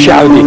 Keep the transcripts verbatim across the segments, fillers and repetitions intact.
Şevdî.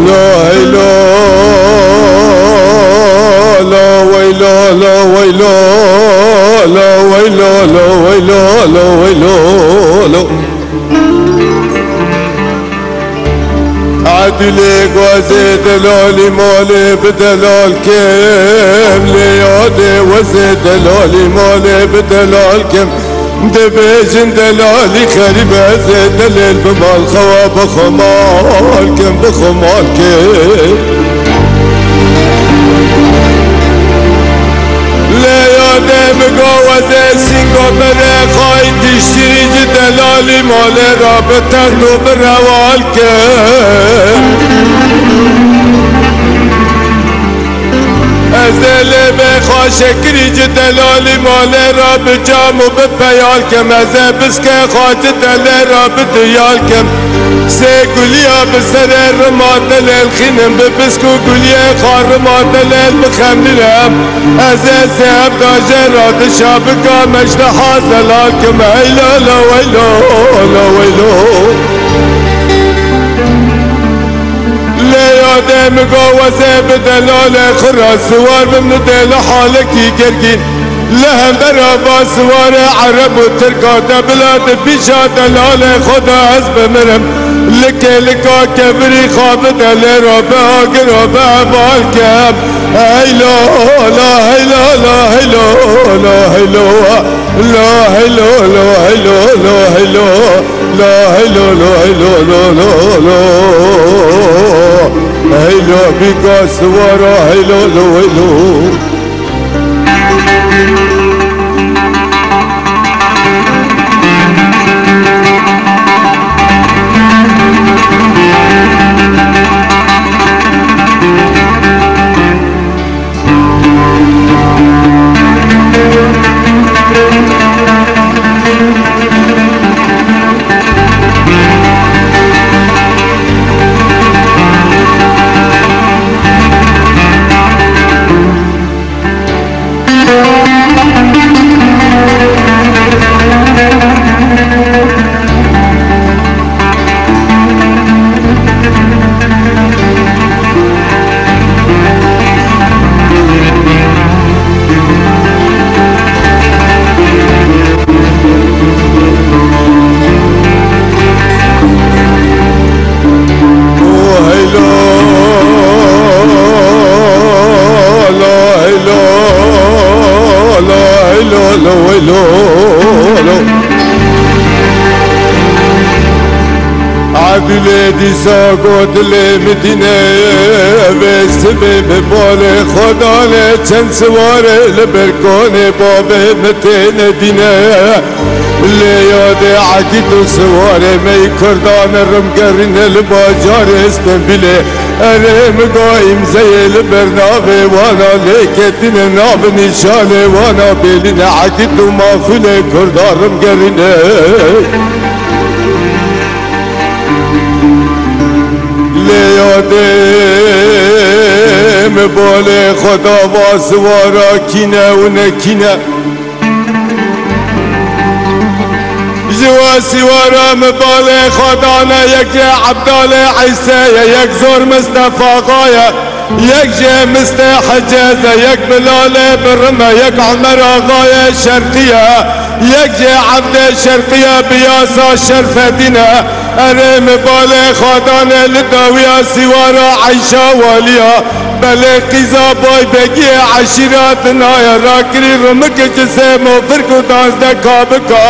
La heyla, la weyla, la weyla, la weyla, la weyla, la weyla, la. Edilê gazê delalî malê bi delal kem, lê yadê wezê delalî malê bi delal kem. Dibêjin delalî xerîb ez ê delêl bi mal xewa bi xwe mal kim, bi xwe mal kim. Lê yadê min got ez ê sîngo berê xayî tiştî ji delalî malê re bi text û bi rewal kim. Ez ê lê bê xaşekirî ji delalî malê re bi cam û bi peyal kem. Ez ê biskê xwe ji delê re bi diyal kem. Sê guliya bi serê rima delêl xînim, bi bisk û guliyê xwe rima delêl bixemlînim. Ez ê sê hevda jê re dişa bika meşleha zelal kim. Hey la la wey lo, la wey lo. Lê yadê min got ez ê bi delalê xwe re siwar bim, nidê li halekî gergîn. Li hembera va siwarê ereb û tirka de bila di pîşa delalê xwe de ez bimirim. Likê lika kevirî xwe bi delê re, bi agir re, bi heval kem. Hey lo, la hey lo, la hey lo, la hey lo. La hey lo, la hey lo, la hey lo. La hey lo, la hey lo, la la la. Hey lo, bîka siwara, hey lo, la hey lo. Edilê dîsa got dilê min tîne, vê sibê bi balê xwe dane, çend siwarê li ber konê bavê min têne dîne. Lê yadê Egîd û siwarê me yî Kurdan rimgerîne li bajarê Stenbîlê. Erê min got îmzeyê li ber navê wana lê ketine nav nîşanê wana bêlîne Egîd û maxûlê Kurdan rimgerîne. Lê yadê min balê xwe da va siwara kîne û ne kîne. Ji we siwara min balê xwe dane, yek jê Ebdalê Îse ye, yek Zor Mistefa Axa ye, yek jê Mistê Hicez e, yek Bilalê Birim e, yek Omer Axayê Şerqî ye, yek jê Evdê Şerqî ye bi yasa Şerfedîn e. Erê mi balê xwe dane li dawiya sîwara Eyşa waliya. Belê qîza bay begiyê eşîra dinaye rakirî rimikê ci sê mofirk û dazdeh kabika.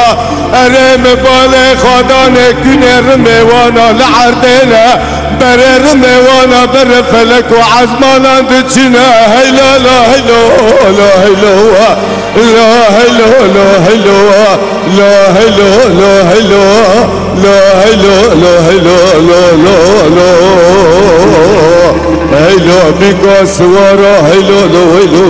Erê mi balê xwe dane kûnê rimê wana li erdê ne. Berê rimê wana berê felek û ezmanan diçine. Heyla la heylo, la heylo. La heylo, la heylo, la heylo, la heylo, la heylo, la heylo, la, la, la. Heylo, bîka siwara, heylo, la heylo.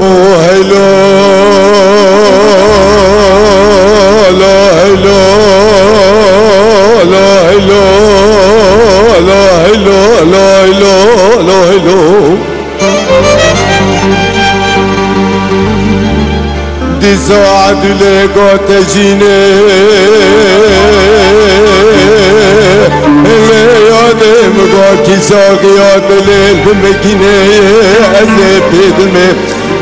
Oh, heylo, la heylo, la heylo, la heylo, la heylo, la heylo. Dîsa edûlê gotejînê, lê yadê min got kîsa xiya dilê bimikînê, ez ê pêdimê.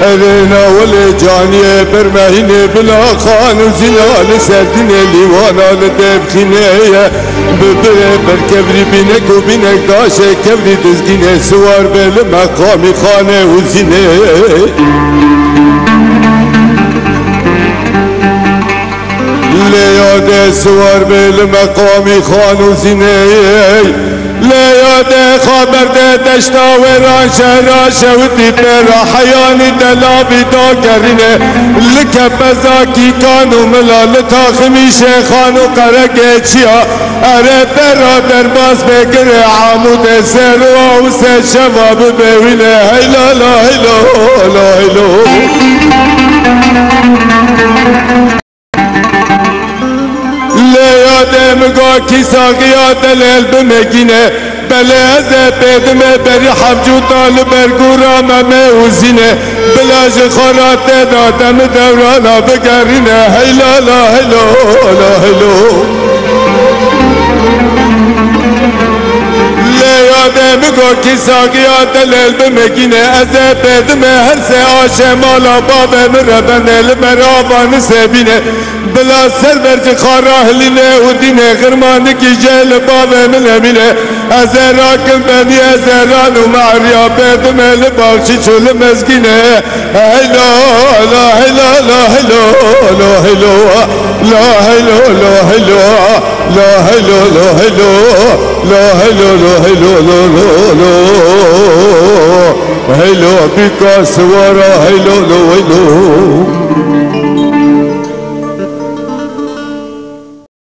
Erê na welê caniyê bermehînê bila xan û zîna li ser dînê lîwana li devxînê ye. Bi birê ber kevrî bînek û bînek daşê kevrî dizgînê siwar be li meqamî xanê û zînê. Lê yadê siwar be li meqamî xan û zînê. Lê yadê xwe berde deşta wêran şehra şewitî pêra heyanî delavî dagerîne. Li kepeza kîkan û mila li taximî şêxan û qeregê çiya. Erê pera derbas be girê amûdê sêr û awise şeva bibe wîne. Heyla la heylo, la heylo. Lê yadê min got kîsa xiya delêl bimekîne. Belê ez ê pêdime berî hevcûta li ber gûra Memê û Zînê. Bila ji xwe re tê de demi dewrana bigerîne. Heyla la heylo, la heylo. Lê yadê min got kîsa xiya delêl bimekîne. Ez ê pêdime her sê aşê mala bavê min re bene li ber ava nisêbîne. Bila ser ber ji xara hilîne û dîne xirmanikî jê li bavê min emîne. Ez ê rakim benî ez ê ran û meriya pêdime li baxçî çû li mezgîne. Heylo, la heylo, la heylo, la heylo, la heylo, la heylo, la heylo, la heylo, la heylo, la heylo, la, la, la. Heylo, bîka siwara, heylo, la, heylo.